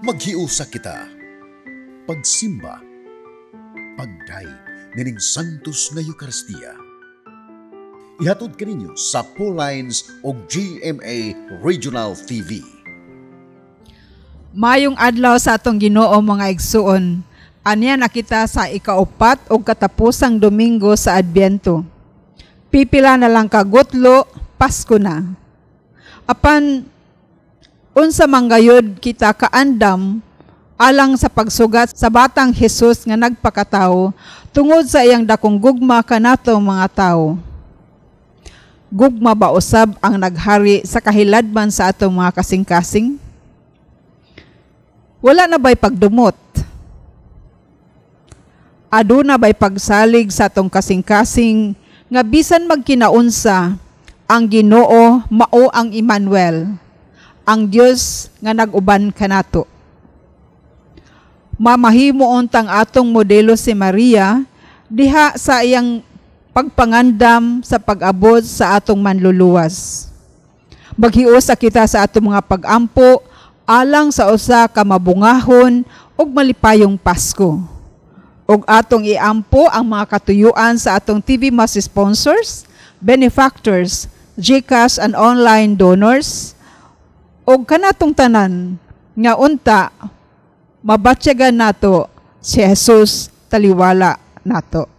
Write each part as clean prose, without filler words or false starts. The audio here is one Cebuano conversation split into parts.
Maghiusa kita. Pagsimba, pagdayeg nining Santos nga Eucharistia. Ihatod kaninyo sa Lines o GMA Regional TV. Mayong adlaw sa atong Ginoo, mga igsuon. Aniya na kita sa ikaupat o katapusang Domingo sa Adbyento. Pipila na lang kagutlo, Pasko na. Apan unsa man gayud kita kaandam alang sa pagsugat sa batang Hesus nga nagpakatawo tungod sa iyang dakong gugma kanatong mga tawo? Gugma ba usab ang naghari sa kahiladman sa atong mga kasing-kasing? Wala na ba'y pagdumot? Aduna ba'y pagsalig sa atong kasing-kasing nga bisan magkinaunsa, ang Ginoo mao ang Emmanuel, ang Dios nga nag-uban kanato? Mamahimo untang atong modelo si Maria diha sa iyang pagpangandam sa pag-abot sa atong manluluwas. Maghiusa kita sa atong mga pag-ampo alang sa usa ka mabungahon ug malipayong Pasko. Ug atong iampo ang mga katuyuan sa atong TV Mass sponsors, benefactors, GCash and online donors, ug kanatong tanan nga unta mabatyagan nato si Jesus taliwala nato.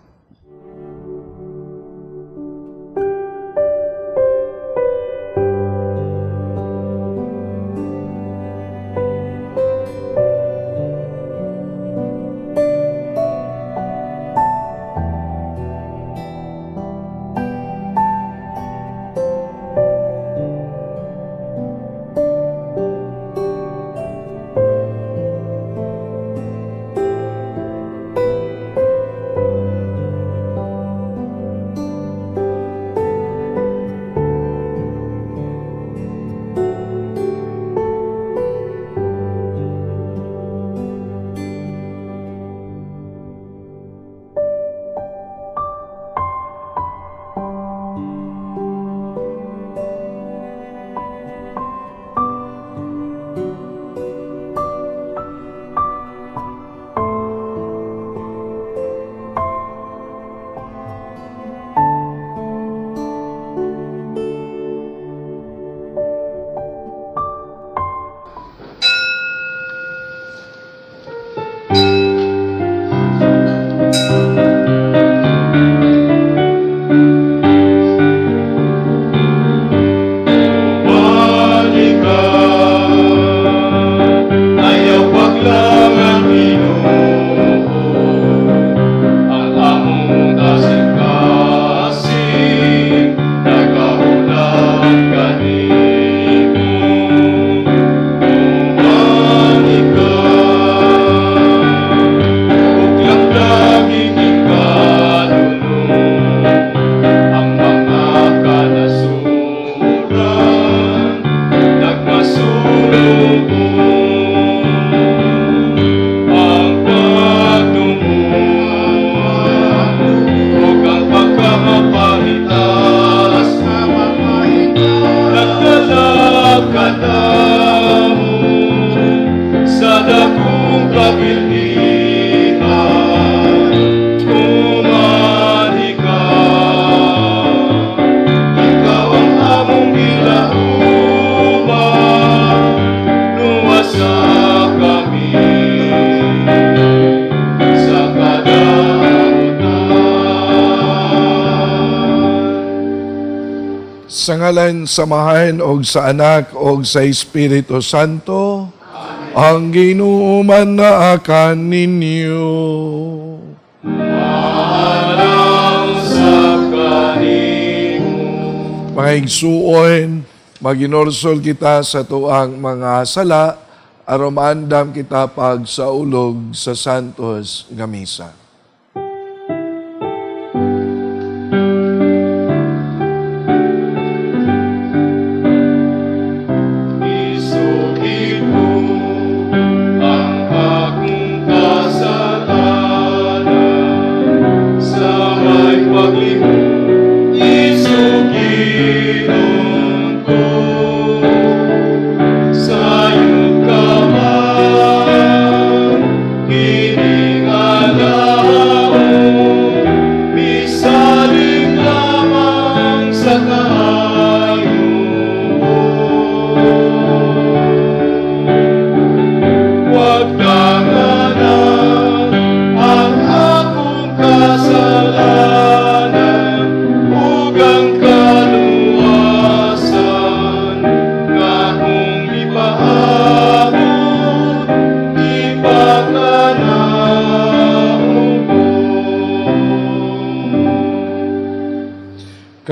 Sa ngalan sa Amahan og sa Anak og sa Espiritu Santo. Amen. Ang Ginoo man naa kaninyo. Alang sa kanimo. Mga igsuon, maginorsol kita sa tuang mga sala aron maandam kita pag saulog sa Santos nga Misa. Sayod ka man.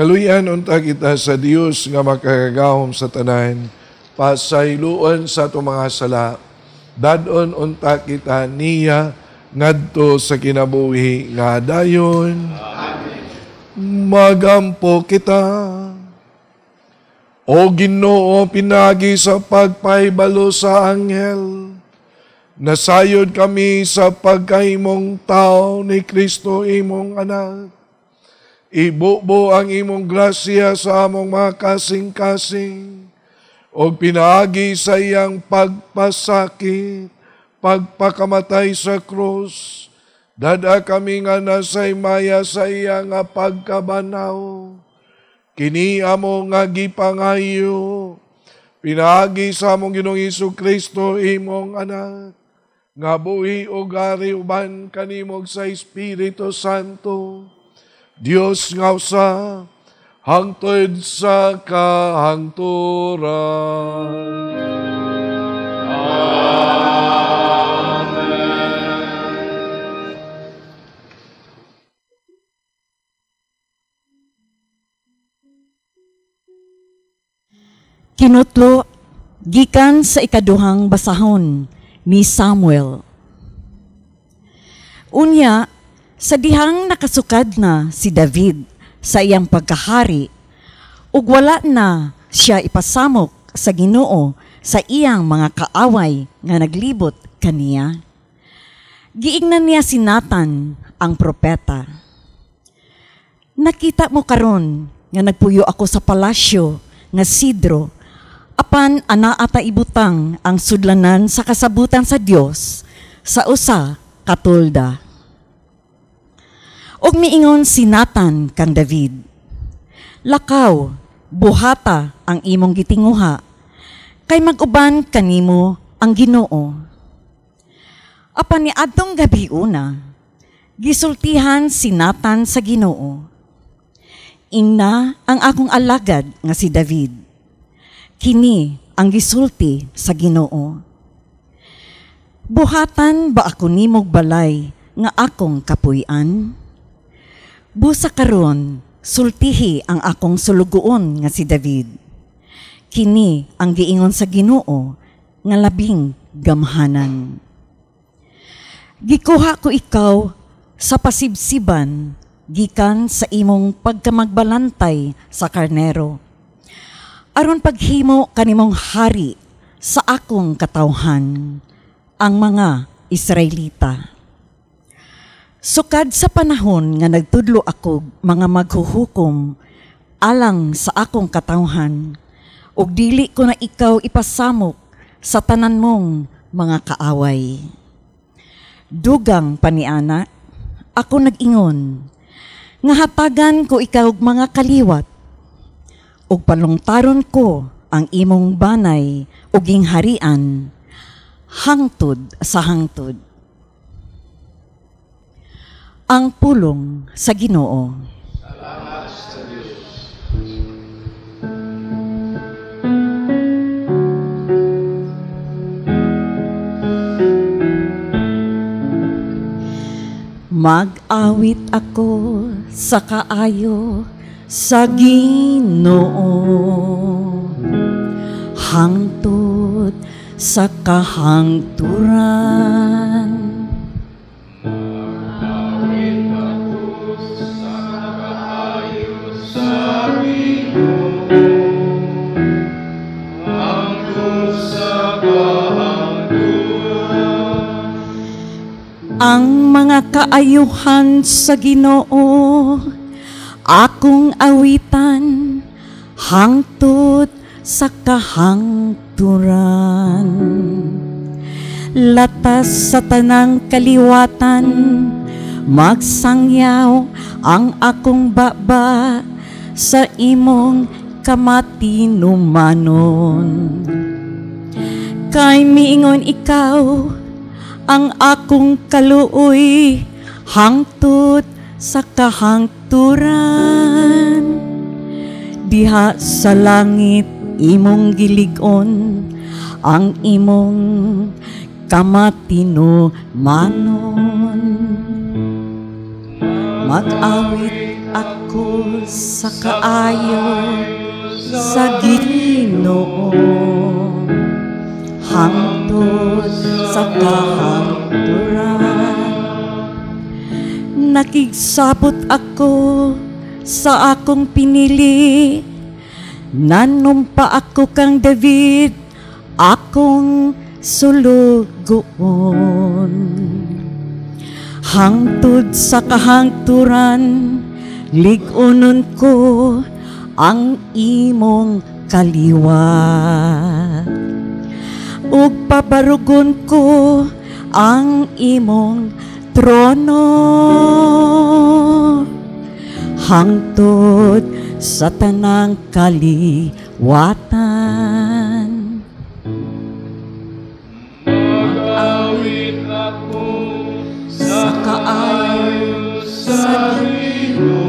Kaluyan unta kita sa Dios nga makagagahom sa tanan, pasayloon sa atong mga sala, dadon unta kita niya ngadto sa kinabuhi nga dayon. Amen. Magampo kita. O Ginoo, pinagi sa pagpahibalo sa anghel, nasayod kami sa pagkahimong tao ni Kristo imong anak. Ibubo ang imong grasya sa among mga kasing-kasing, og pinaagi sa iyang pagpasakit, pagpakamatay sa krus, dada kami nga nasay maya sa iya nga pagkabanaw. Kini amo nga gipangayo, pinaagi sa among Ginoong Jesu-Kristo imong anak, nga buhi og ari uban kanimo sa Espiritu Santo, Dios nga usa, hangtod sa kahangturan. Amen. Kinutlo gikan sa ikaduhang basahon ni Samuel. Unya, sa dihang nakasukad na si David sa iyang pagkahari, ug wala na siya ipasamok sa Ginoo sa iyang mga kaaway nga naglibot kaniya. Giingnan niya si Nathan ang propeta. Nakita mo karon nga nagpuyo ako sa palasyo nga sidro, apan anaa ta ibutang ang sudlanan sa kasabutan sa Dios sa usa ka tolda. Ug miingon si Nathan kang David, lakaw, buhata ang imong gitinguha, kay mag-uban kanimo ang Ginoo. Apan niadtong gabi una, gisultihan si Nathan sa Ginoo. Ingna ang akong alagad nga si David. Kini ang gisulti sa Ginoo. Buhatan ba ako nimog balay nga akong kapuy-an? Busa karon, sultihi ang akong sulugoon nga si David. Kini ang giingon sa Ginoo nga labing gamhanan. Gikuha ko ikaw sa pasibsiban gikan sa imong pagkamagbalantay sa karnero, aron paghimo kanimong hari sa akong katawhan, ang mga Israelita. Sukad sa panahon nga nagtudlo ako mga maghuhukom alang sa akong katawhan, ug dili ko na ikaw ipasamok sa tanan mong mga kaaway. Dugang paniana, ako nag-ingon, nga hatagan ko ikaw mga kaliwat, ug palungtaron ko ang imong banay ug gingharian, hangtod sa hangtod. Ang pulong sa Ginoo. Salamat sa Diyos. Mag-awit ako sa kaayo sa Ginoo, hangtod sa kahangturan. Mag-awit ako sa kaayo sa Ginoo, hangtod sa kahangturan. Ang mga kaayuhan sa Ginoo akong awitan, hangtod sa kahangturan. Latas sa tanang kaliwatan, magsangyaw ang akong baba sa imong kamatinumanon. Kay miingon ikaw ang akong kaluoy, hangtod sa kahangturan. Diha sa langit imong gilig-on ang imong kamatinumanon. Mag-awit ako ako sa kaayo sa Ginoo hangtod sa kahangturan. Nakigsabot ako sa akong pinili, nanumpa ako kang David, akong sulugoon. Hangtod sa kahangturan, lig-onon ko ang imong kaliwat. Ug pabarugon ko ang imong trono hangtod sa tanang kaliwatan. Mag-awit ako sa kaayo sa Ginoo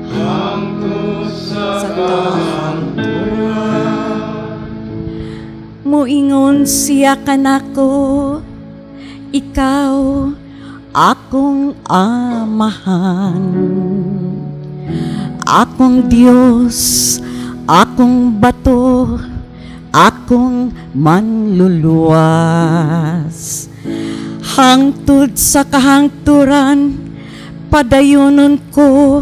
hangtod sa kahangturan. Muingon siya kanako, ikaw akong amahan, akong Diyos, akong bato, akong manluluwas. Hangtod sa kahangturan, padayonon ko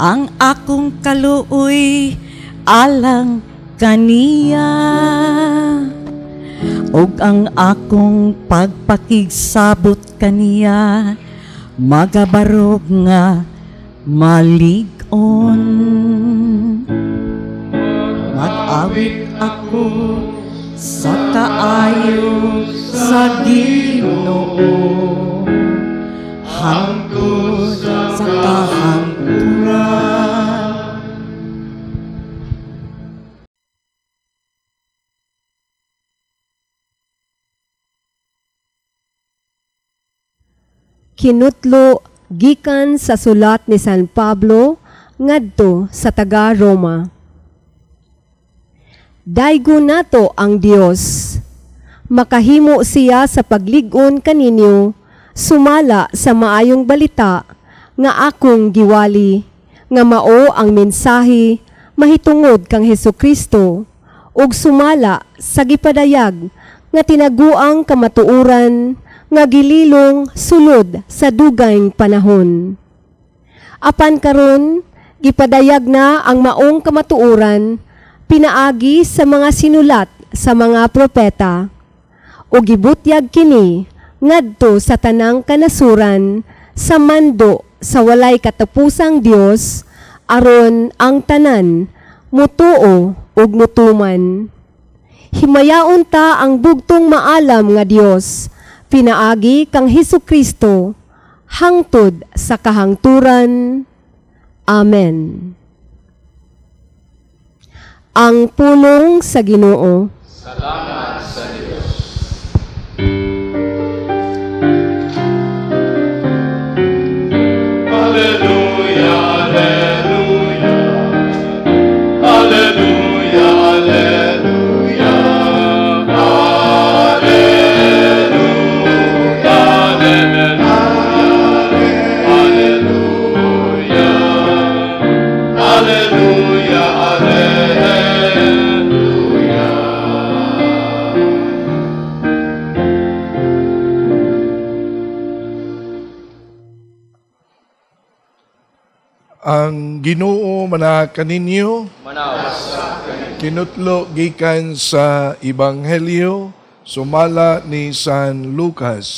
ang akong kaluoy alang kaniya, ug ang akong pagpakigsabot kaniya magabarog nga malig-on. Mag-awit ako sa kaayo sa Ginoo hangtod sa kahangturan. Kinutlo gikan sa sulat ni San Pablo ngadto sa taga Roma. Daygo nato ang Dios. Makahimo siya sa paglig-on kaninyo sumala sa maayong balita nga akong giwali, nga mao ang mensahe mahitungod kang Hesukristo, ug sumala sa gipadayag nga tinaguang kamatuoran nga gililong sulod sa dugayng panahon. Apan karon gipadayag na ang maong kamatuoran pinaagi sa mga sinulat sa mga propeta, ug gibutyag kini ngadto sa tanang kanasuran sa mando sa walay katapusang Dios, aron ang tanan mutuo ug mutuman. Himayaon ta ang bugtong maalam nga Dios pinaagi kang Hesukristo hangtod sa kahangturan. Amen. Ang pulong sa Ginoo. Salamat sa Dios. Alleluia, alleluia. Alleluia, alleluia. Alleluia, alleluia, alleluia. Ang Ginoo mana kaninyo, kinutlo gikan sa Ebanghelyo sumala ni San Lucas.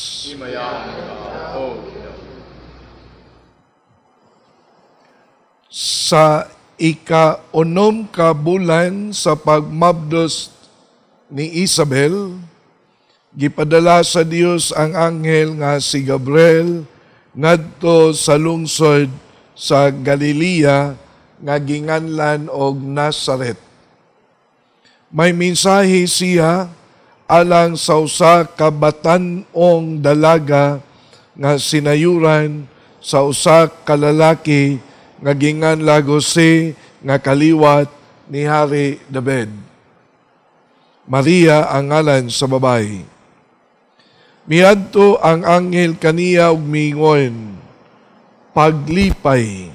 Sa ika-unom ka bulan sa pagmabdos ni Isabel, gipadala sa Dios ang anghel nga si Gabriel ngadto sa lungsod sa Galilea nga ginganlan og Nazaret. May mensahe siya alang sa usa ka batan-ong dalaga nga sinayuran sa usa ka lalaki nga ginganlan Jose nga kaliwat ni Hari David. Maria ang ngalan sa babae. Miadto ang anghel kaniya og miingon, Paglipay.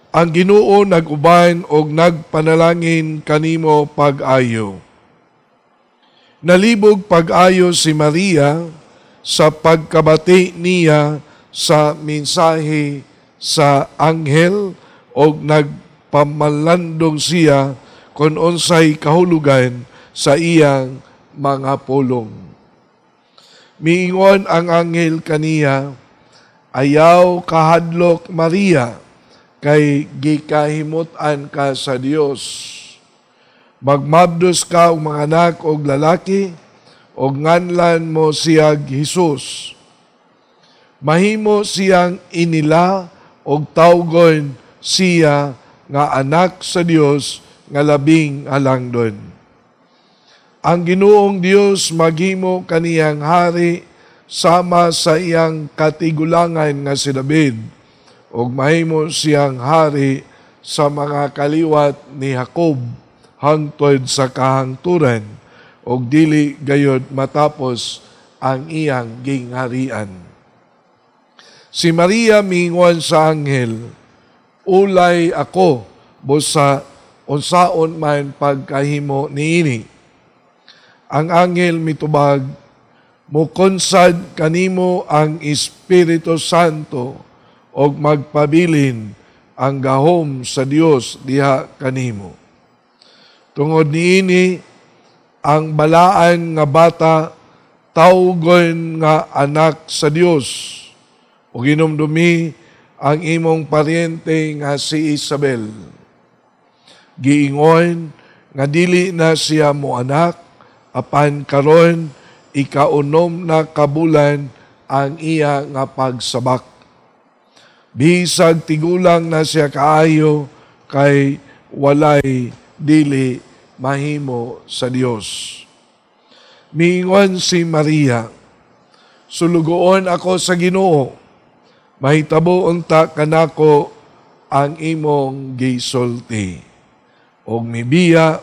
Ang Ginoo nag-uban og nagpanalangin kanimo pag-ayo. Nalibog pag-ayo si Maria sa pagkabati niya sa mensahe sa anghel og nagpamalandong siya kung unsay kahulugan sa iyang mga pulong. Miingon ang anghel kaniya, "Ayaw kahadlok, Maria, kay gikahimut-an ka sa Dios. Magmabdos ka og mga anak og lalaki, og nganlan mo siyag Hesus. Mahimo siyang inila og tawgon siya nga anak sa Dios nga labing halangdon. Ang Ginoong Dios maghimo kaniyang hari sama sa iyang katigulangan nga si David, ug mahimo siyang hari sa mga kaliwat ni Jacob hangtod sa kahangturan, ug dili gayod matapos ang iyang gingharian." Si Maria miingon sa anghel, "Ulay ako, busa unsaon man pagkahimo niini?" Ang anghel mitubag, "Mukonsad kanimo ang Espiritu Santo og magpabilin ang gahom sa Dios diha kanimo. Tungod niini, ang balaan nga bata tawgon nga anak sa Dios. Ug hinumdumi ang imong paryente nga si Isabel. Giingon nga dili na siya mo anak, apan karon ikaunom na kabulan ang iya nga pagsabak. Bisag tigulang na siya kaayo, kay walay dili mahimo sa Dios." Miingon si Maria, "Sulugoon ako sa Ginoo, mahitabo unta kanako ang imong gisulti." Og mibiya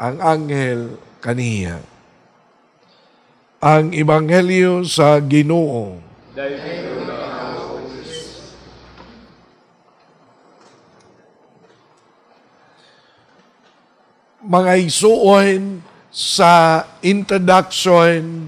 ang anghel kaniya. Ang Ebanghelyo sa Ginoo. Mga igsuon, sa introduction,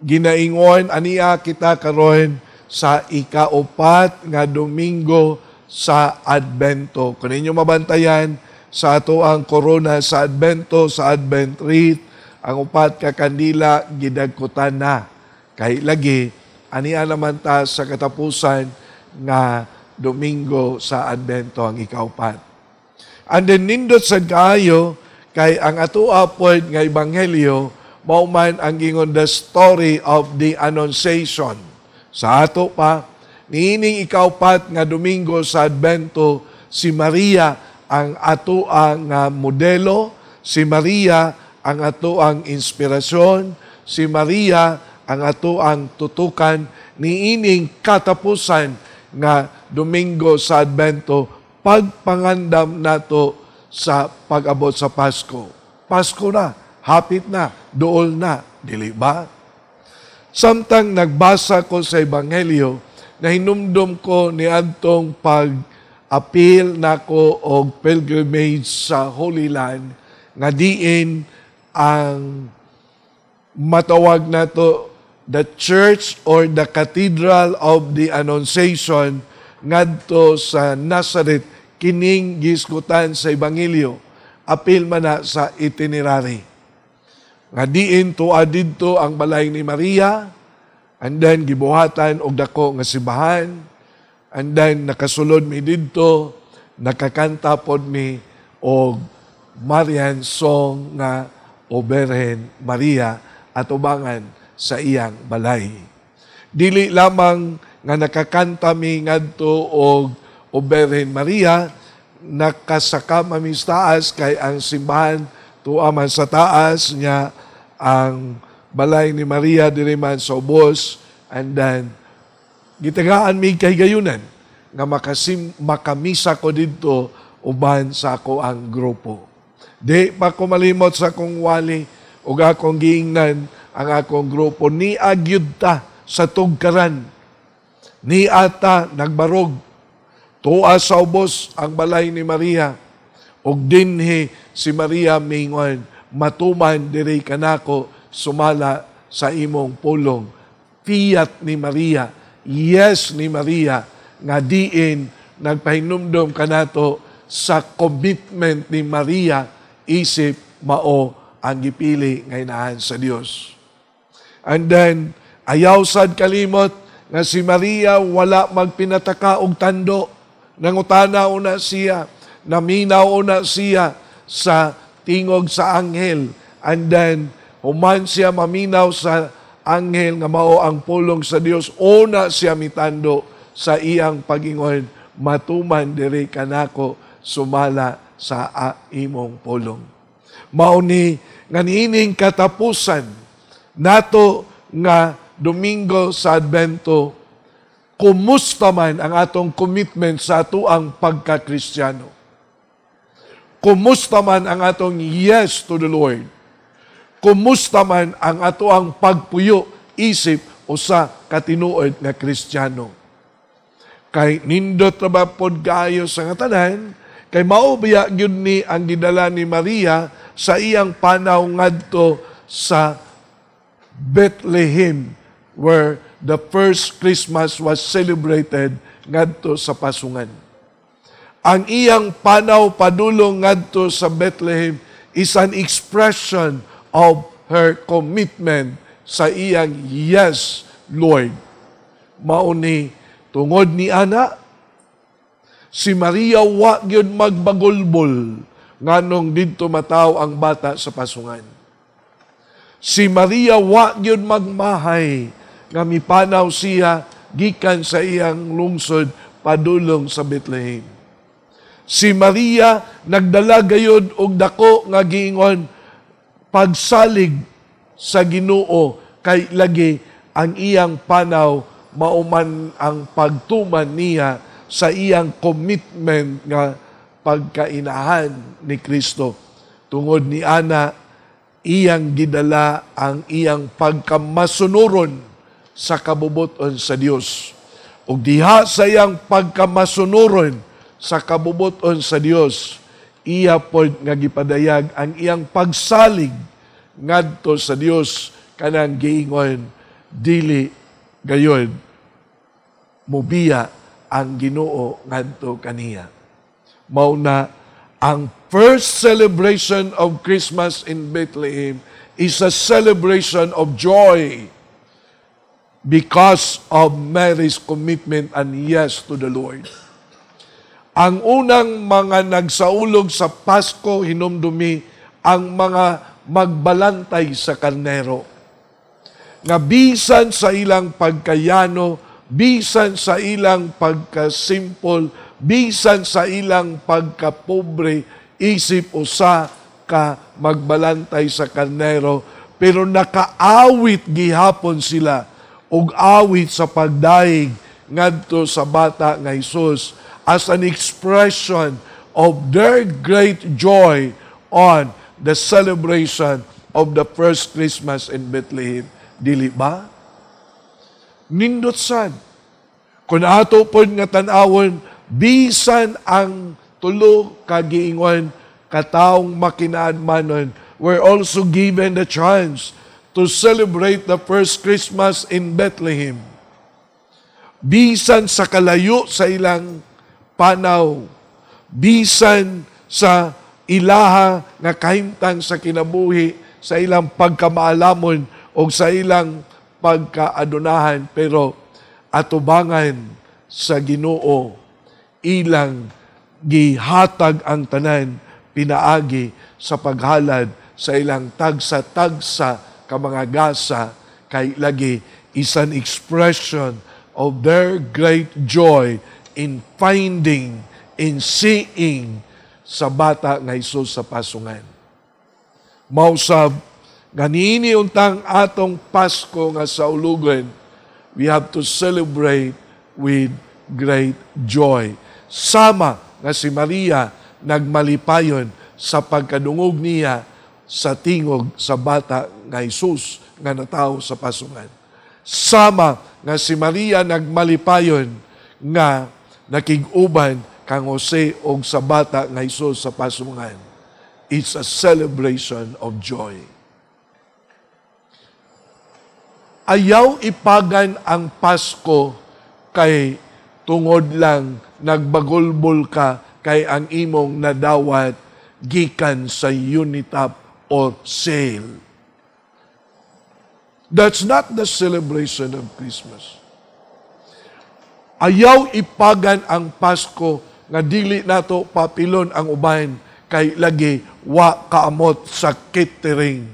ginaingon aniya kita karon sa ikaupat nga Domingo sa Adbento. Kung ninyo mabantayan sa ato ang korona sa Adbento, sa Advent wreath, ang upat ka kandila gidagkutan na. Kay lagi, aniya naman ta sa katapusan nga Domingo sa Adbento ang ikaupat. And then nindot sad kaayo kay ang atoa pod nga ebanghelyo mao man ang gingon the story of the Annunciation. Sa ato pa, niining ikaupat nga Domingo sa Adbento, si Maria ang atoa nga modelo, si Maria ang atoang inspirasyon, si Maria ang atoang tutukan niining katapusan nga Domingo sa Adbento, pagpangandam nato sa pag-abot sa Pasko. Pasko na, hapit na, duol na, dili ba? Samtang nagbasa ko sa Ebanghelyo, nahinumdum ko ni adtong pag-apil nako og pilgrimage sa Holy Land, nga diin ang matawag nato the Church or the Cathedral of the Annunciation ngadto sa Nazareth, kining gisgutan sa Ebanghelyo, apil man na sa itinerary. Nga diin tuwa didto ang balay ni Maria, and then gibuhatan og dako nga simbahan, and then nakasulod mi didto, nakakanta pod mi og Marian song nga O Birhen Maria at ubangan sa iyang balay. Dili lamang nga nakakanta mi ngadto og O Birhen Maria, nakasaka mami sa taas kay ang simbahan tuwa man sa taas niya, ang balay ni Maria diri man sa ubos, and then gitagaan mi kahigayunan nga makamisa ko didto uban sa ako ang grupo. Di pa ko malimot sa akong wali ug akong giingnan ang akong grupo, niagyud ta sa tugkaran. Ni ata nagbarog, tuwa sa ubos ang balay ni Maria, ug dinhi si Maria mingon, "Matuman diri kanako sumala sa imong pulong." Fiat ni Maria, yes ni Maria, nga diin nagpahinumdom kanato sa commitment ni Maria isip mao ang gipili nga inahan sa Dios. And then, ayaw sad kalimot nga si Maria wala magpinataka og tando. Nangutana una siya, naminaw una siya sa tingog sa anghel. And then, human siya maminaw sa anghel nga mao ang pulong sa Dios, una siya mitando sa iyang pagingon, "Matuman diri kanako sumala sa imong pulong." Mao ni nga niining katapusan nato nga Domingo sa Adbento, kumusta man ang atong commitment sa atoang pagka-Kristiyano? Kumusta man ang atong yes to the Lord? Kumusta man ang atoang pagpuyo isip usa ka tinuod nga Kristiyano? Kay nindot ra ba pod kaayo sa nga tanan, kay mao biya gyud ni ang gidala ni Maria sa iyang panaw ngadto sa Bethlehem, where the first Christmas was celebrated ngadto sa pasungan. Ang iyang panaw padulong ngadto sa Bethlehem is an expression of her commitment sa iyang "Yes, Lord." Mao ni tungod ni ana, si Maria wa gyud magbagulbol nganong didto mataw ang bata sa pasungan. Si Maria wa gyud magmahay nga mipanaw siya gikan sa iyang lungsod padulong sa Bethlehem. Si Maria nagdala gayud og dako nga giingon pagsalig sa Ginoo, kay lagi ang iyang panaw mauman ang pagtuman niya sa iyang commitment nga pagkainahan ni Kristo. Tungod ni ana, iyang gidala ang iyang pagkamasunuron sa kabubuton sa Dios. Ug diha sa iyang pagkamasunuron sa kabubuton sa Dios, iya pod nga gipadayag ang iyang pagsalig ngadto sa Dios kanang giingon, dili gayon mubiya ang Ginoo ngadto kaniya. Mao na ang first celebration of Christmas in Bethlehem is a celebration of joy because of Mary's commitment and yes to the Lord. Ang unang mga nagsaulog sa Pasko, hinumdumi ang mga magbalantay sa karnero. Nga bisan sa ilang pagkayano, bisan sa ilang pagkasimpol, bisan sa ilang pagkapobre, isip usa ka magbalantay sa karnero, pero nakaawit gihapon sila og awit sa pagdaig ngadto sa bata nga Hesus as an expression of their great joy on the celebration of the first Christmas in Bethlehem. Dili ba? Nindot sad. Kung ato pod nga tan-awon, bisan ang tulo ka giingon kataong makinaadmanon were also given the chance to celebrate the first Christmas in Bethlehem. Bisan sa kalayo sa ilang panaw, bisan sa ilaha nga kahimtang sa kinabuhi, sa ilang pagkamaalamon o sa ilang pagkaadunahan, pero atubangan sa Ginoo ilang gihatag ang tanan pinaagi sa paghalad sa ilang tagsa-tagsa ka mga gasa, kay lagi is an expression of their great joy in finding, in seeing sa bata nga Hesus sa pasungan. Mausab, ganini untang atong Pasko nga saulugon, we have to celebrate with great joy. Sama nga si Maria nagmalipayon sa pagkadungog niya sa tingog sa bata nga Hesus nga natawo sa pasungan. Sama nga si Maria nagmalipayon nga nakig-uban kang Jose og sa bata nga Hesus sa pasungan. It's a celebration of joy. Ayaw ipagan ang Pasko kay tungod lang nagbagulbol ka kay ang imong nadawat gikan sa Unitop or sale. That's not the celebration of Christmas. Ayaw ipagan ang Pasko nga dili nato papilon ang uban kay lagi wa kaamot sa catering.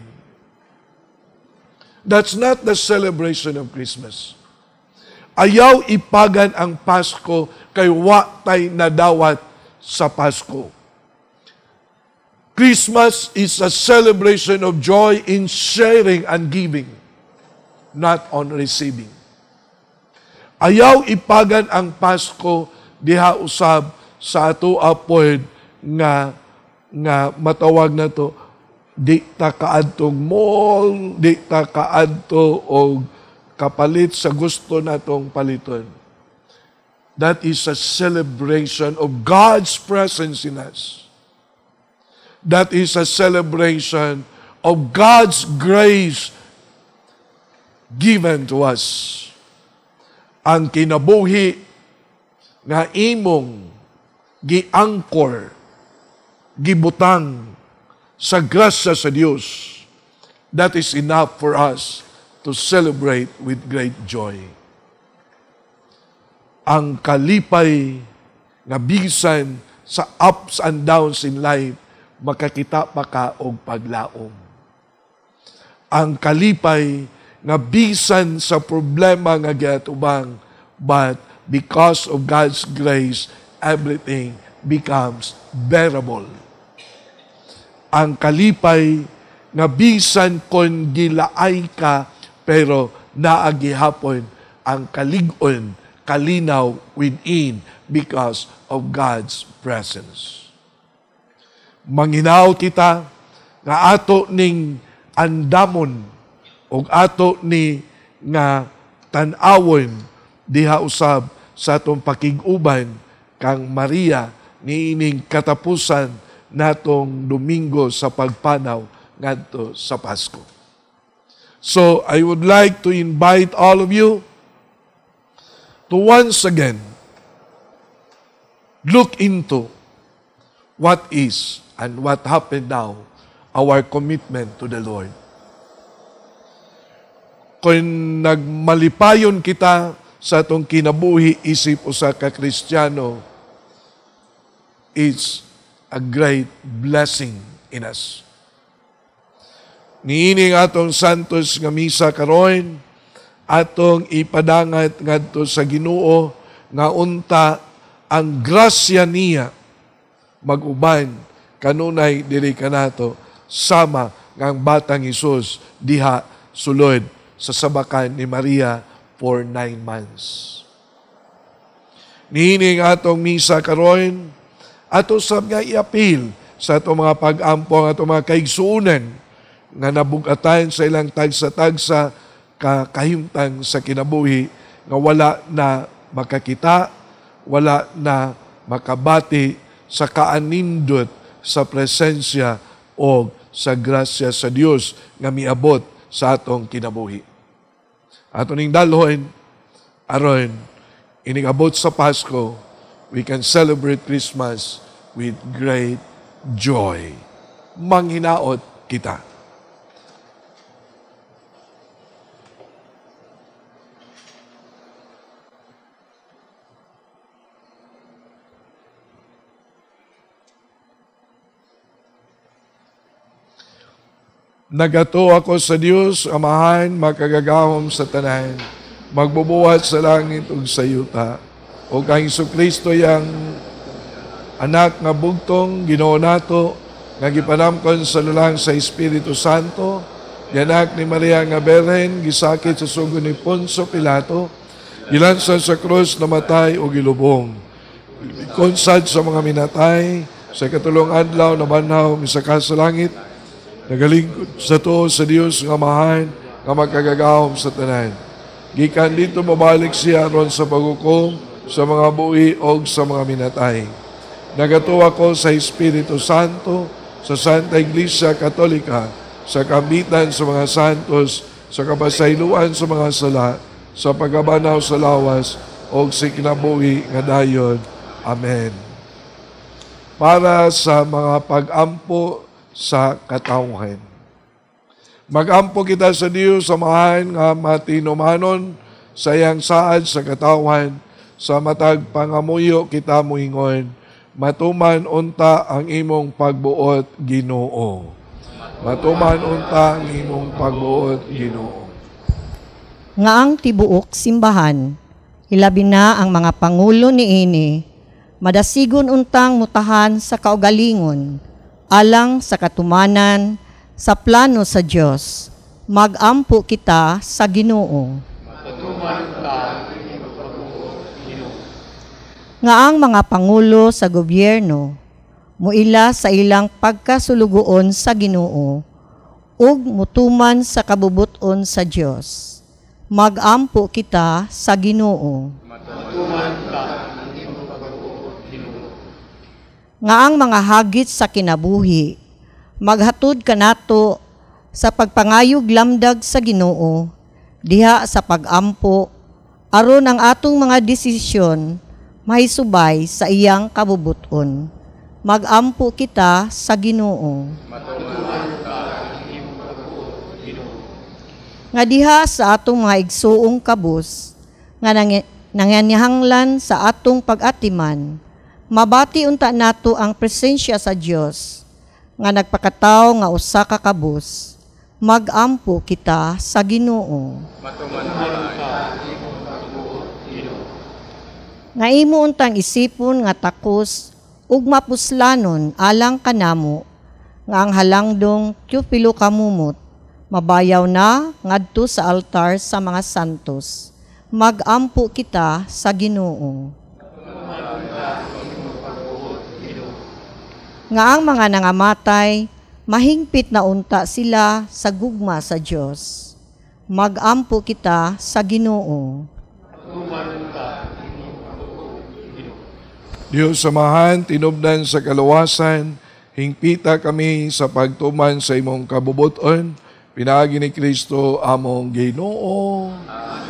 That's not the celebration of Christmas. Ayaw ipagan ang Pasko kay wa tay nadawat sa Pasko. Christmas is a celebration of joy in sharing and giving, not on receiving. Ayaw ipagan ang Pasko diha usab sa ato apod nga matawag na to di ta kaadtong mall, di ta kaadto og kapalit sa gusto natong paliton. That is a celebration of God's presence in us. That is a celebration of God's grace given to us. Ang kinabuhi nga imong giangkor, gibutang sa grasya sa Dios, that is enough for us to celebrate with great joy. Ang kalipay nga bisan sa ups and downs in life, makakita pa ka og paglaom. Ang kalipay nga bisan sa problema nga giatubang, but because of God's grace, everything becomes bearable. Ang kalipay nga bisan kon gilaay ka, pero naagihapon ang kalig-on, kalinaw within because of God's presence. Manginaw kita nga ato ning andamon og ato ni nga tan-awon diha usab sa atong pakig-uban kang Maria niining katapusan natong Domingo sa pagpanaw ngadto sa Pasko. So I would like to invite all of you to once again look into what is and what happened now, our commitment to the Lord. Kung nagmalipayon kita sa atong kinabuhi isip usa ka Kristiyano, it's a great blessing in us. Niining atong santos nga misa karon, atong ipadangat ngadto sa Ginoo nga unta ang grasya niya mag-uban kanunay diri kanato sama ngang batang Hesus diha sulod sa sabakan ni Maria for 9 months. Niining atong misa karon, ato sab nga iapil sa atong mga pag-ampo, ang atong mga kaigsuonan nga nabugatan sa ilang tagsa-tagsa kahimtang sa kinabuhi nga wala na makakita, wala na makabati sa kaanindot sa presensya o sa grasya sa Dios nga miabot sa atong kinabuhi. Ato ning dalhon, aron ining abot sa Pasko, we can celebrate Christmas with great joy. Manghinaot kita. Nagato ako sa Dios, Amahan, makagagahom sa tanan, magbubuhat sa langit ug sa yuta. O kang Hesukristo yang anak nga bugtong Ginoo nato, nga gipanamkon sa lulang sa Espiritu Santo, gianak ni Maria nga Berhen, gisakit sa sugo ni Poncio Pilato, gilansan sa krus, namatay o gilubong. Konsad sa mga minatay, sa ikatulong adlaw nabanhaw misaka sa langit, nagalingkod sa tuo sa Dios nga Amahan, nga magkagagahom sa tanan. Gikan dito mabalik siya aron sa paghukom sa mga buhi og sa mga minatay. Nagatuo ko sa Espiritu Santo, sa Santa Iglesia Katolika, sa kambitan sa mga santos, sa kapasayloan sa mga sala, sa pagkabanaw sa lawas, og sa kinabuhi nga dayon. Amen. Para sa mga pag-ampo sa katawhan. Mag-ampo kita sa Dios samahan nga matinumanon sa iyang saad sa katawhan, sa matag pangamuyo kita moingon, matuman unta ang imong pagbuot, Ginoo. Matuman unta ang imong pagbuot, Ginoo. Nga ang tibuok simbahan, hilabi na ang mga pangulo niini, madasigon untang mutahan sa kaugalingon, alang sa katumanan sa plano sa Dios. Magampo kita sa Ginoo. Nga ang mga pangulo sa gobyerno muila sa ilang pagkasulugoon sa Ginoo ug mutuman sa kabubuton sa Dios. Magampo kita sa Ginoo. Nga ang mga hagit sa kinabuhi maghatod kanato sa pagpangayog lamdag sa Ginoo diha sa pagampo aron ang atong mga desisyon mahisubay sa iyang kabubuton. Magampo kita sa Ginoo. Nga diha sa atong mga igsuong kabus nga nanganihanglan sa atong pag-atiman, mabati unta nato ang presensya sa Dios nga nagpakatawo nga usa ka kabus. Magampo kita sa Ginoo. Nga imo untang isipon nga takos ug mapuslanon alang kanamo nga ang halangdong Teofilo kamumot mabayaw na ngadto sa altar sa mga santos. Magampo kita sa Ginoo. Nga ang mga nangamatay mahingpit na unta sila sa gugma sa Dios. Magampo kita sa Ginoo. Diyos samahan, tinubdan sa kaluwasan, hingpita kami sa pagtuman sa imong kabubuton, pinaagi ni Kristo among Ginoo. Amen.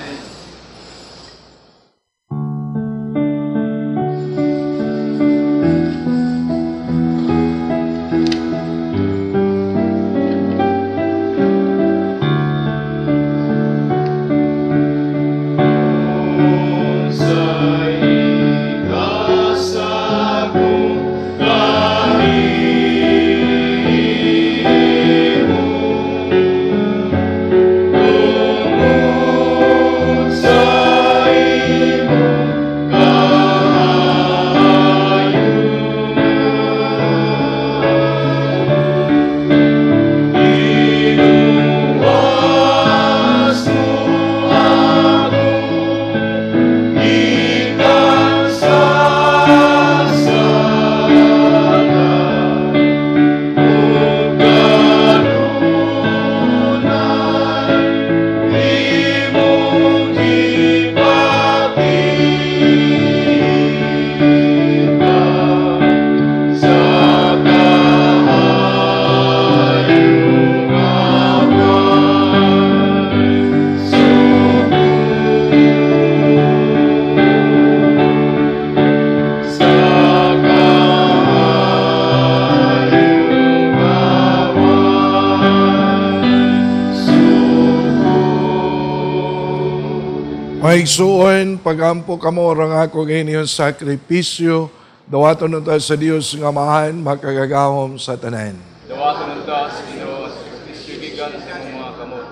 Maigsuon, pagampo kamo rang ako ngayon sakripisyo, dawaton unta sa Dios nga Amahan, makagagahom sa tanan. Dawaton unta sa Ginoo sakripisyo gikan sa imong mga kamot,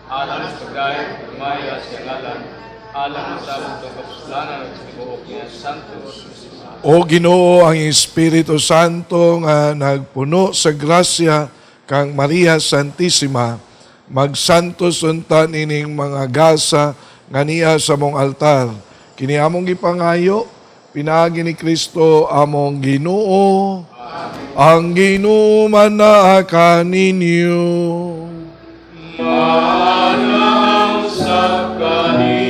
alang sa pagdayeg, pagmaya sa ngalan, alang sa atong kapuslanan ug sa tibuok niya Santo. O Ginoo, ang Espiritu Santo nga nagpuno sa grasya kang Maria Santissima, magsantos unta nining mga gasa nga niya sa mong altar. Kini among gipangayo, pinaagi ni Kristo among Ginoo. Amen. Ang Ginoo manaa kaninyo. Manang sa kaninyo.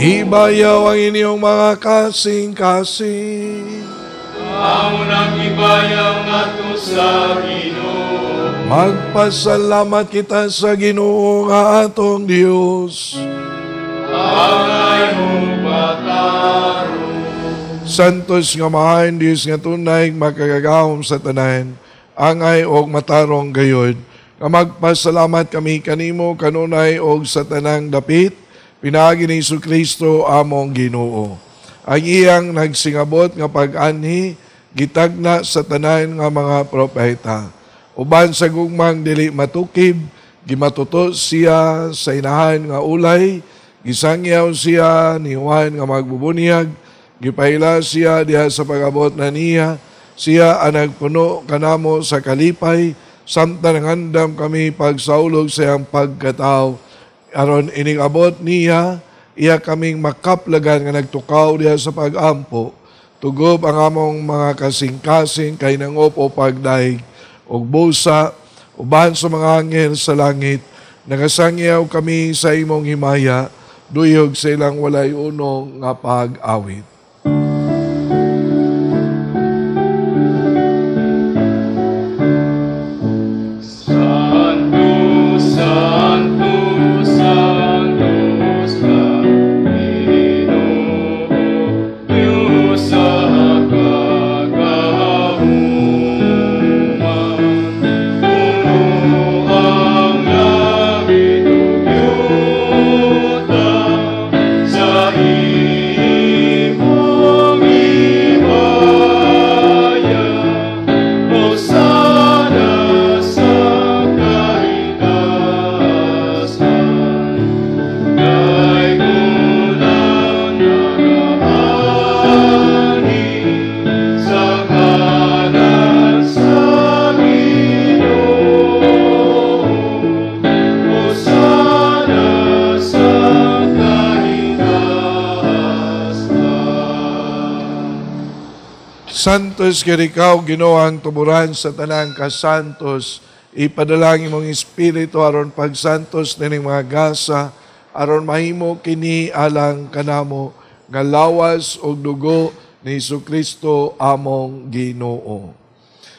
Ibayaw ang inyong mga kasing-kasing. Amo nang ibayaw ngadto sa Ginoo. Magpasalamat kita sa Ginoo nga atong Dios. Angay matarong. Santos nga mahayon Dios nga tunay makagagahom sa tanan, angay og matarong gayod, nga magpasalamat kami kanimo kanunay og sa tanang dapit, pinaagi ni Jesucristo among Ginoo. Ang iyang nagsingabot nga pag-anhi gitagna sa tanan nga mga propeta. Uban sa gugmang dili matukib, gimatuto siya sa inahan nga ulay, gisangyaw siya ni Juan nga magbubunyag, gipaila siya diha sa pag-abot na niya, siya ang nagpuno kanamo sa kalipay, samtang nangandam kami pagsaulog sa iyang pagkatao. Aron ining abot niya, iya kaming makaplagan nga nagtukaw diha sa pag-ampo. Tugob ang among mga kasing-kasing kay nangop o pagdaig, og busa, uban sa mga anghel sa langit, nagasangyaw kami sa imong himaya, duyog sa ilang walay unong nga pag-awit. Santos kay ikaw, Ginoo, ang tuburan sa tanang kasantos. Ipadalangin mong espiritu aron pagsantos nining mga gasa, aron mahimo kini alang kanamo nga lawas ug dugo ni Jesucristo among Ginoo.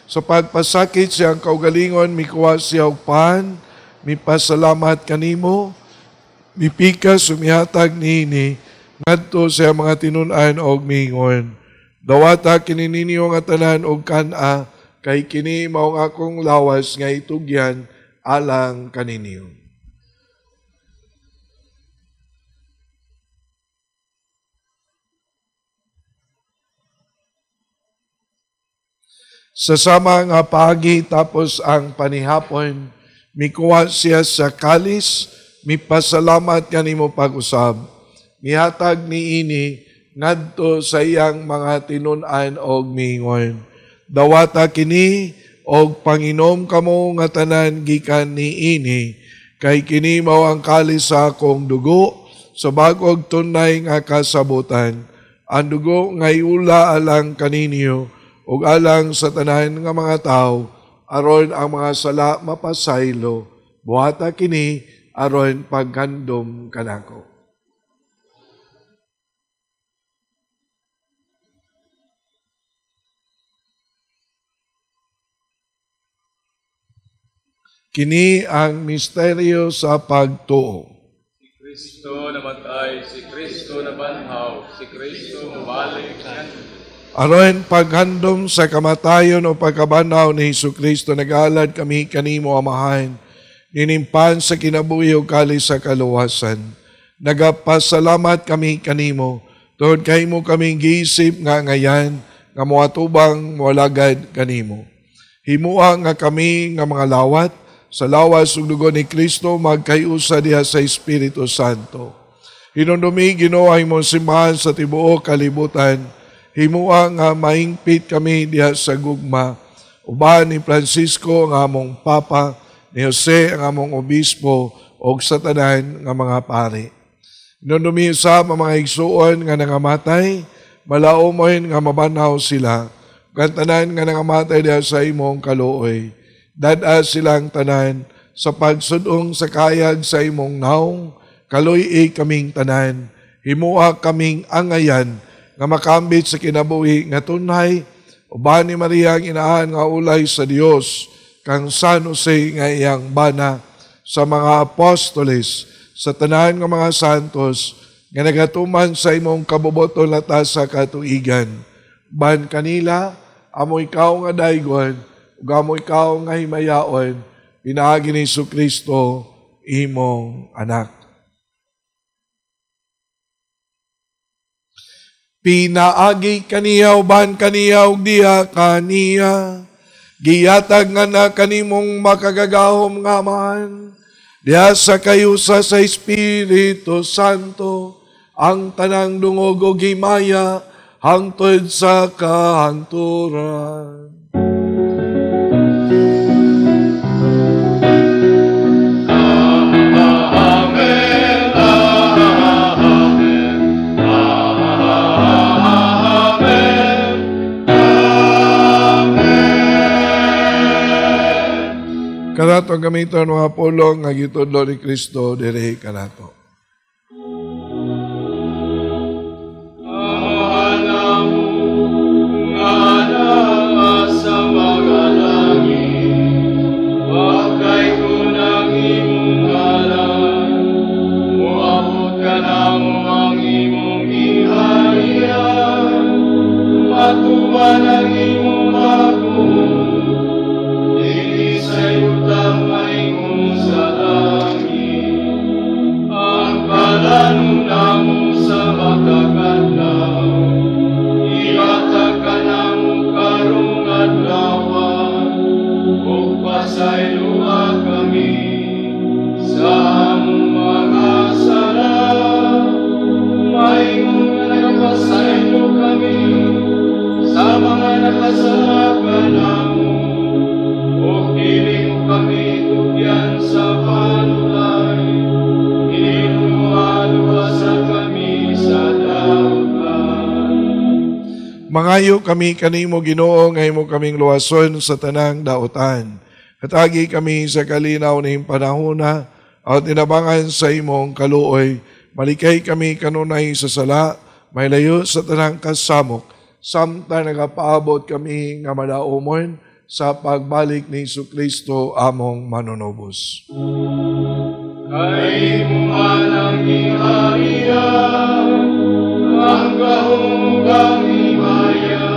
Sa pagpasakit siyang kaugalingon, mikuha siya og pan, mipasalamat kanimo, mipikas sumihatag niini ngadto sa mga tinun-an og mingon. Dawata kini ninyo nga tanan og kan-a, kay kini mao ang akong lawas nga itugyan alang kaninyo. Sa sama nga paagi tapos ang panihapon, mikuha siya sa kalis, mipasalamat kanimo pag-usab. Mihatag niini ngadto sa iyang mga tinun-an og mingon. Dawata kini og panginom kamo nga tanan gikan niini, kay kini mao ang kalis sa akong dugo sa bag-ong tunay nga kasabutan. Ang dugo nga iula alang kaninyo ug alang sa tanan nga mga tawo, aron ang mga sala mapasaylo. Buhata kini aron paghandom kanako. Kini ang misteryo sa pagtuo. Si Kristo namatay, si Kristo nabanhaw, si Kristo mubalik. Aron paghandom sa kamatayon o pagkabanhaw ni Jesucristo, nag-alad kami kanimo, Amahan, ninimpan sa kinabuhi o kalis sa kaluwasan. Nagapasalamat kami kanimo, tungod kay mo kaming giisip nga ngayan, nga moatubang moalagad kanimo. Himua nga kami nga mga lawat, sa lawas ug dugo ni Kristo magkayusa diha sa Espiritu Santo. Hinumdumi Ginoo ang imong simbahan sa tibuok kalibutan. Himua nga mahingpit kami diha sa gugma. Uban ni Francisco ang among Papa, ni Jose ang among Obispo, ug sa tanan nga mga pari. Hinumdumi usab ang mga igsuon nga nangamatay, malaumoy nga mabanhaw sila. Ug ang tanan nga nangamatay diha sa imong kaluoy. Dad-a silang tanan sa pagsudong sa kayag sa imong naong, kaluy-i kaming tanan, Himua kaming angayan nga makambit sa kinabuhi nga tunhay, uban ni Maria ang inahan nga ulay sa Dios, kang San Jose nga iyang bana, sa mga apostoles, sa tanan nga mga santos, nga nagatuman sa imong kabuboton lata sa katuigan. Ban kanila, amo ikaw nga daygon, ug amo ikaw nga himayaon, pinaagi ni Jesucristo, imong anak. Pinaagi kaniya, uban kaniya, ug diha kaniya, giyatag nga na kanimong makagagahom nga Amahan, diha sa kayusa sa Espiritu Santo, ang tanang dungog ug himaya, hangtod sa kahangturan. Amen, amen, amen, amen. Kanato ang gamiton mga pulong nga gitudlo ni Kristo diri kanato. Mangayo kami kanimo Ginoo nga imo kaming luwason sa tanang daotan. Katagi kami sa kalinaw ning panahona at inabangan sa imong kaluoy. Malikay kami kanunay sa sala, may layo sa tanang kasamok. Samtang nagapaabot kami nga madaumon sa pagbalik ni Jesucristo among manunubos. Kay mo ang iharian, ang gahom ang himaya,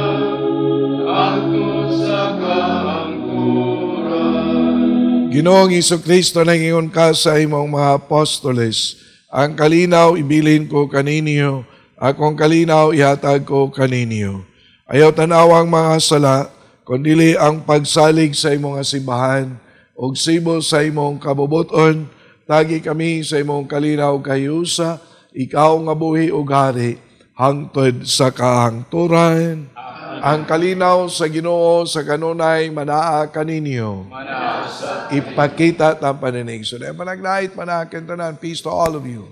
hangtod sa kahangturan. Ginoong Jesucristo, nangingon ka sa imong mga apostoles, ang kalinaw ibilin ko kaninyo, akong kalinaw ihatag ko kaninyo. Ayaw tanawang mga sala, kundili ang pagsalig sa imong simbahan, ug sibo sa imong kabubuton, tagi kami sa imong kalinaw kayusa, ikaw nga buhi ug hari, hangtod sa kahangturan. Ang kalinaw sa Ginoo sa kanunay manaa kaninyo. Ipakita ang paninig. So, panaglait, manakin tanan. Peace to all of you.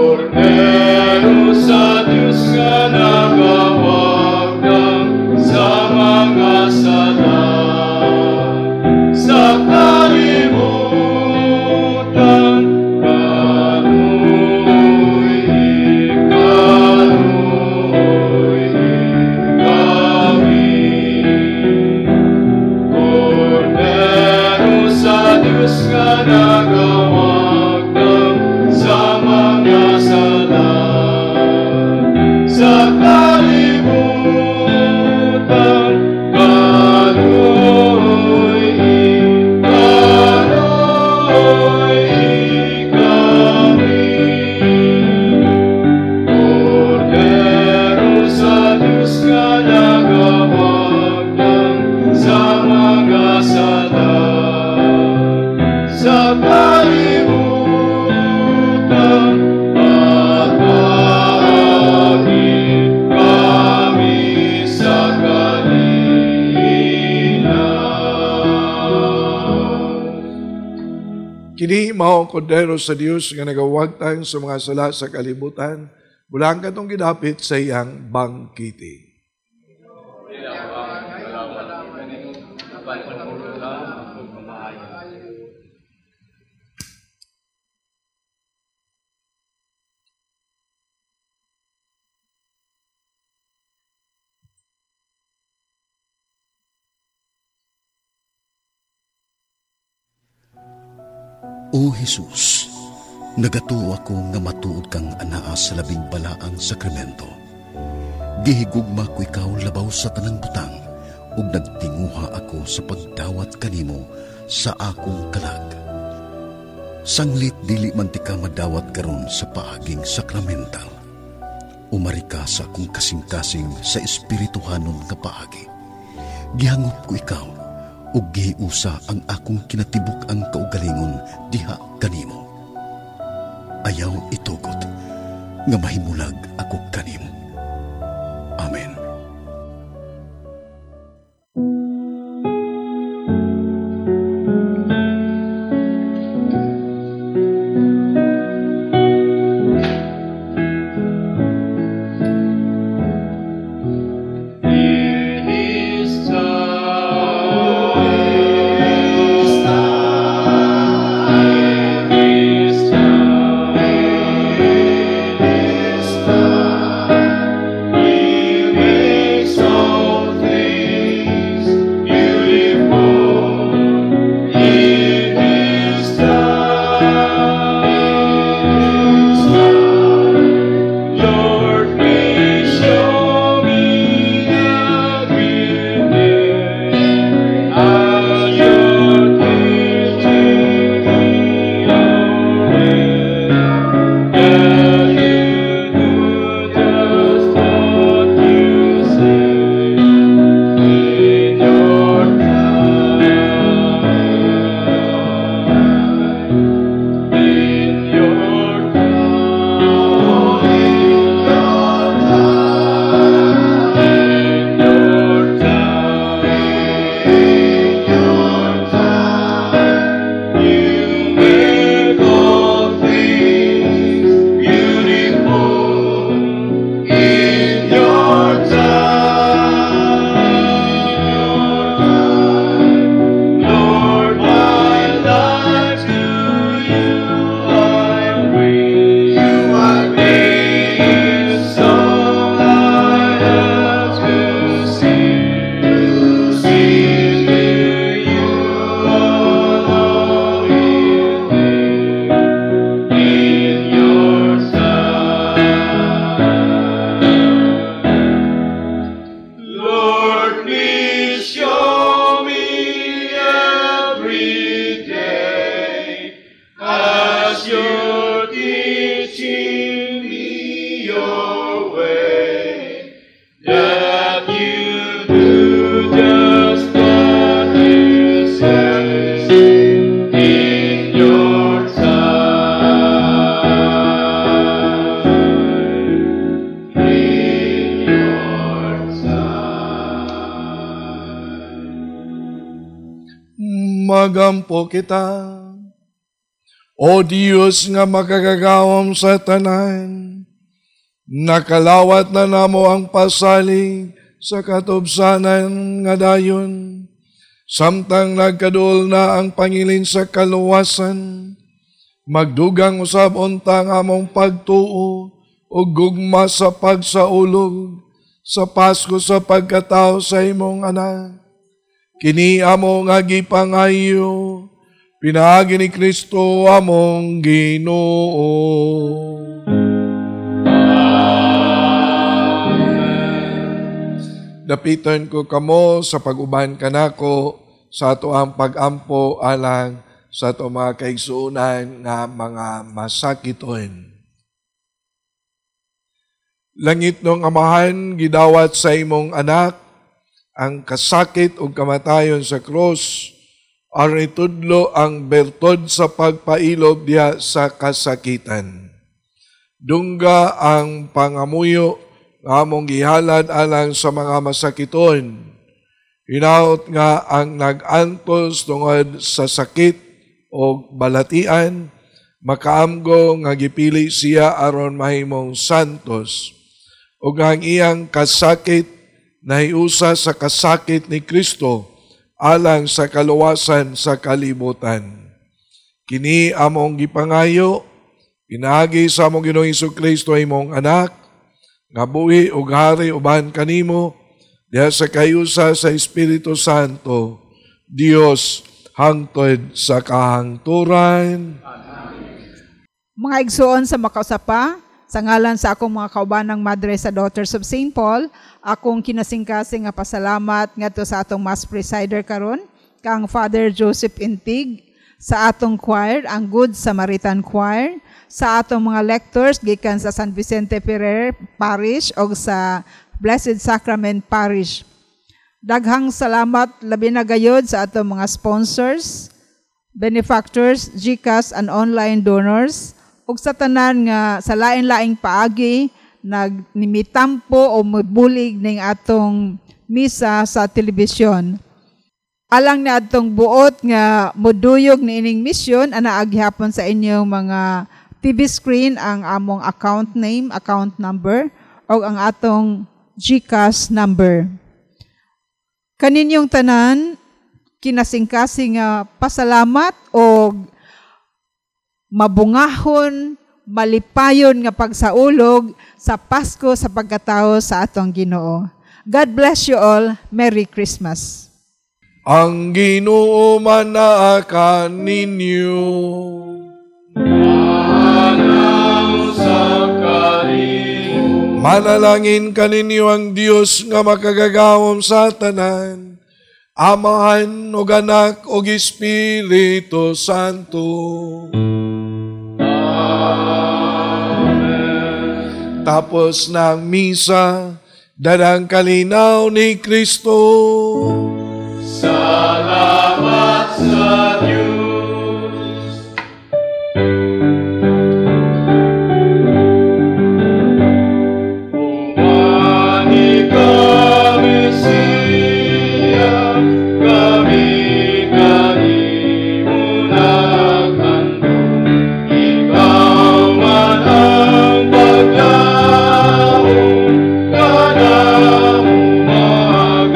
Kordero sa Diyos nga nagawagdang sa mga sala sa kalibutan, kanuy, kanuy kami. Kordero sa Diyos nga nagawagdang sa mga sala sa kalibutan, kanuy, kanuy kami. Kordero sa Diyos nga nagawagdang sa mga sala sa kalibutan, atagi kami sa kalinaw. Kini mao ang kordero sa Dios nga nagawagtang sa mga sala sa kalibutan. Bulang katong gidapit sa iyang bangkiti. O Jesus, nagatuo ako nga matuod kang anaa sa labing balaang sakramento. Gihigugma ko ikaw labaw sa tanang butang, ug nagtinguha ako sa pagdawat kanimo sa akong kalag. Sanglit dili man ti ka madawat karon sa paaging sakramental. Umari ka sa akong kasing-kasing sa espirituhanon nga paagi. Gihangop ko ikaw, ug gihiusa ang akong kinatibuk-ang kaugalingon diha kanimo. Ayaw itugot nga mahimulag ako kanimo. Amen. Magampo kita. O Diyos nga makagagawam sa tanan, nakalawat na namo ang pasalig sa katubsanan nga dayon, samtang nagkaduol na ang pangilin sa kaluwasan, magdugang usab unta ang among pagtuo o gugma sa pagsaulog sa Pasko sa pagkatao sa imong anak. Kini amo nga gipangayo, pinaagi ni Kristo among Ginoo. Amen. Dapitan ko kamo sa pag-uban kanako sa ato ang pag-ampo alang sa ato mga kaigsuonan nga mga masakiton. Langit nung Amahan, gidawat sa imong anak ang kasakit ug kamatayon sa krus, aron itudlo ang bertod sa pagpailob diha sa kasakitan. Dungga ang pangamuyo nga among gihalad alang sa mga masakiton. Hinaot nga ang nag-antos tungod sa sakit o balatian, Makaamgo nga gipili siya aron mahimong santos ug ang iyang kasakit nahiusa sa kasakit ni Kristo alang sa kaluwasan sa kalibutan. Kini among gipangayo pinaagi sa among Ginoong Kristo, imong anak, nga buhi ug hari uban kanimo diha sa kahiusa sa Espiritu Santo, Dios, hangtod sa kahangturan. Mga igsoon sa makausapa, sa ngalan sa akong mga kaubanang madre sa Daughters of St. Paul, akong kinasingkasing nga pasalamat ngadto sa atong Mass presider karon, kang Father Joseph Intig, sa atong choir, ang Good Samaritan Choir, sa atong mga lectors gikan sa San Vicente Ferrer Parish o sa Blessed Sacrament Parish. Daghang salamat labi na gayod sa atong mga sponsors, benefactors, GCash and online donors, ug sa tanan nga sa lain-laing paagi nagnimitampo o mubulig ning atong misa sa telebisyon. Alang na atong buot nga moduyog niining misyon, ana gihapon sa inyong mga TV screen ang among account name, account number, o ang atong GCash number. Kaninyong tanan, kinasingkasing nga pasalamat o mabungahon, malipayon nga pagsaulog sa Pasko sa pagkatao sa atong Ginoo. God bless you all. Merry Christmas. Ang Ginoo manaa kaninyo. Manalangin kaninyo ang Dios nga makagagahom sa tanan, Amahan ug Anak ug Espiritu Santo. Amen. Tapos ng misa, dadang kalinaw ni Kristo. Salamat sa Diyos. Umani kami siya, kami kanimo naghandom. Ikaw man ang paglaom, kanamo magluwas.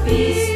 Peace.